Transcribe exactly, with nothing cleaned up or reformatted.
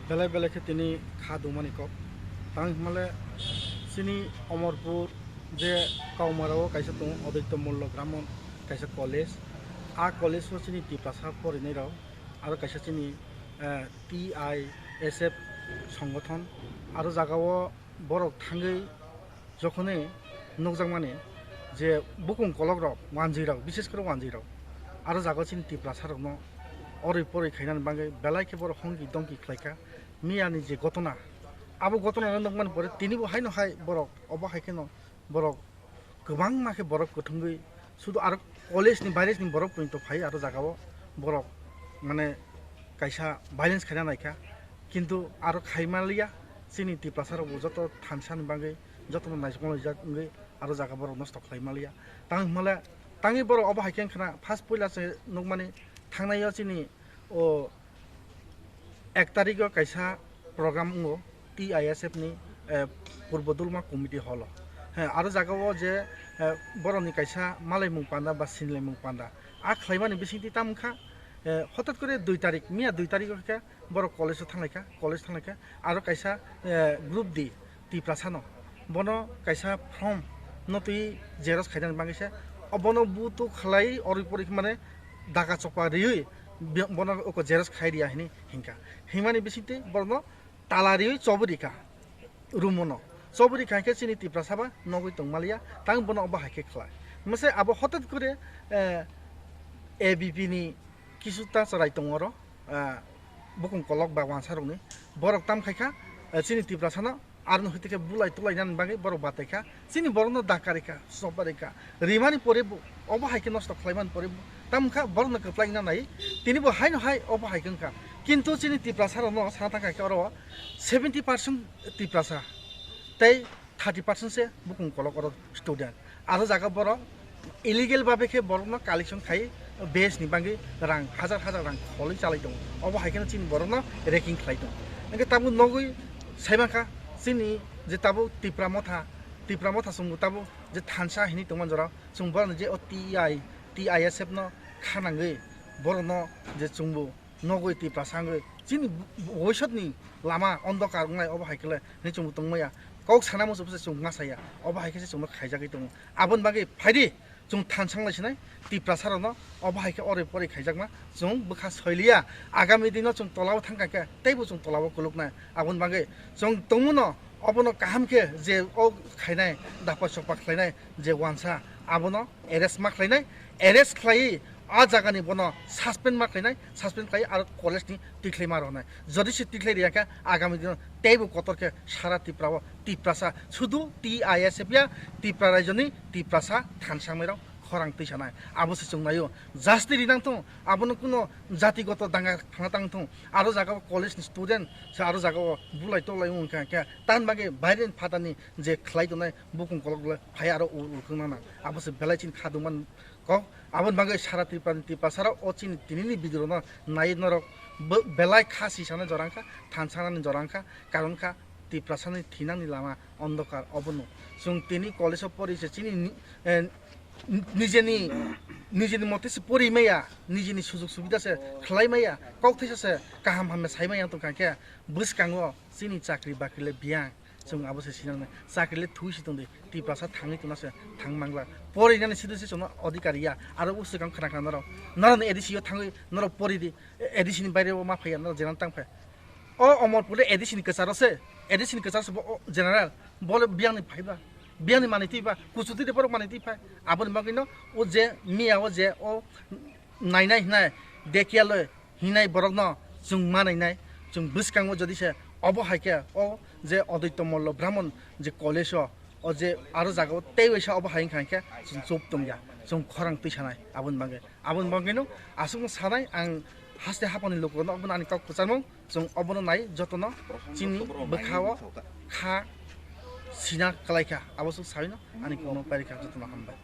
Belai belai khe tini kha dungmani kok. Tang himale chini Omorpur je Kaumarao kaisa tongo, Aditya Mollo Brahman kaisa college. A college o chini Tiprasa porinai rok, aro kaisa chini, eh, T I S F songothon, aro jagao borok thangwi jokhonwi nukjakmani je bukung kolok rok, wanjwi rok, bises kore wanjwi rok, aro jaga chini Tiprasa rokno orwi porwi khainani bagwi belai khe borok hongki dongki khlaikha. Miyani je gotona, abo gotona no nukmani pore tinibo haino hai borok, obo hai kheno borok kwbangma khe borok kwthwngwi, sudu aro college ni baire ni borok poito phai aro jagao borok mane kaisa violence khaina naikha, kintu aro khaimaliya. Chini Tiprasa rokbo joto thansa ni bagwi jotono naisukma laijak wngwi aro jaga borok nosto khlai maliya. Tang himale tangwi borok obo hai khe wngkhana first puila se nukmani thangnaio chini o ek tarikh o kaisa program wngo T I S F ni, eh, Purbo Dulma Committee hall o. He, aro jaga o je, eh, borok ni kaisa malaimung panda ba sinlaimung panda a khlaimani bisingtwi tamo wngkha, eh, hotat kore dui tarikh, miya dui tarikh o khe borok college o thanglaikha, college thanglaikha, aro kaisa, eh, group di Tiprasa no, bono kaisa form no twi xerox khainani bagwi se, o bono butu khlai orwi porwi mane daga chokpa riwi bi-, bono oko xerox khai riya hini hinkha. Himani bisingtwi borokno tala riwi chobwi rikha, room o no chobwi rikha hinkhe chini Tiprasa ba nogwi tongmaliya, tang bono obo hai khe khlai. Mase abo hotat kore, eh, A B P ni kisu ta chwrai tongo oro, ah, bukung kolok ba wansa rokni borok tam khai kha, ah, chini Tiprasa no aroni hwtwi khe bulai tulai nani bagwi borok batai kha, chini borok no dakari kha, chopari kha, rimani pore bo obo hai khe nosto khlai mani pore bo tam kha borok no kwplai na nai, tini bo haino hai obo hai khe wngkha. Kintu chini Tiprasa rok no sana thang kha khe oro seventy percent Tiprasa tei thirty percent se bukung kolok oro student. Aro jaga borok illegal babe khe borokno collection khai base ni bagwi rang hajar hajar rang kholwi chalai tongo. Obo hai kheno chini borokno raking khlai tongo. Hwnkhe tabuk nogwi sai mankha chini je tabuk Tipra Motha, Tipra Motha chwngbo tabuk je thansa hinwi tongmani jorao chwng borokno je o T I, T I S F no kha nangwi borokno je chwngbo nogwi Tiprasa wngwi chini voisotni lama ondokar wngnai obo hai khe le hinwi chwng tongmaya. Kok sana muchungsa chwng ma saya, obo hai khe se chwngno khaijagwi tongo. Aboni bagwi phaidi chwng thansa wnglaisini Tiprasa rokno obo hai khe orwi porwi khaijakma chwng bwkha soiliya. Agami dino chwng tolao thangkha khe teibo chwng tolao kuluknai. Aboni bagwi chwng tongmano obono kaham khe je o khainai dapa chokpa khlainai je wansa abono arrest ma khlainai, arrest khlaiwi a jagani bono suspend ma khlainai, suspend khlaiwi aro college ni tikhlai ma rwnai. Jodi se tikhlai riya khe agami dino teibo kotor khe sara Tripura o Tiprasa sudu T I S F ya Tripura rajyoni Tiprasa thansangmai rok khorang twisanai. Abo se chwng naio. Jasti rinang thung, abono kuno jatigoto danga thangna tang thung. Aro jaga o college ni student se aro jaga o bulai tolai wng kha khe tan bagwi baire ni phatani je khlai tongnai bukung kolok le phai aro ur ur khwna nang. Abo se belai chini kha dungman kok. Aboni bagwi sara Tripura ni Tiprasa rok o chini tini ni video no nai norok bo-, belai kha sisana jorang kha, thansanani jorang kha, karon kha Tiprasa ni thinang ni lama ondokar obono. Chwng tini college o pori se chini ni, eh, nijeni, nijeni mote se pori maya, nijeni sujug subida se khlai maya, kok thaisa se kaham hamya sai maya tong kha khe bwskango chini chakri bakri le biyang. Chwng abo se sinangnai. Chakri le thwi si tongdi. Tiprasa thangwi tongna se thang mangla. Porinani sidu se chwngno adhikar ya. Aro o swkang khna khna norok. Norokni A D C o thangwi norok pori di. A D C ni baire o ma phaiya, norok jeran tang phai. O Omorpur le A D C ni kwcharo se. A D C ni kwcharo se bo o general. Bo le biyang ni phai ba. Biyang ni manwi twi ba. Kuchutwi de borok manwi twi phai. Aboni bagwi no o je miya o je o nainai hinai dekia le hinai borokno chwng manainai, chwng bwskango jodi se obo hai khe o je Aditya Mollo Brahman je college o, o je aro jaga o tei waisa obo hai wngkha khe chwng chup tongya, chwng khorang twi sanai aboni bagwi. Aboni bagwino aswkno sanai ang haste haphangni lukurokno obono ani kok kwcharmung, chwng obono nai jotono chini bwkha o kha sina kwlai kha, abo swk saino ani kokno pairi kha, jotono hambai.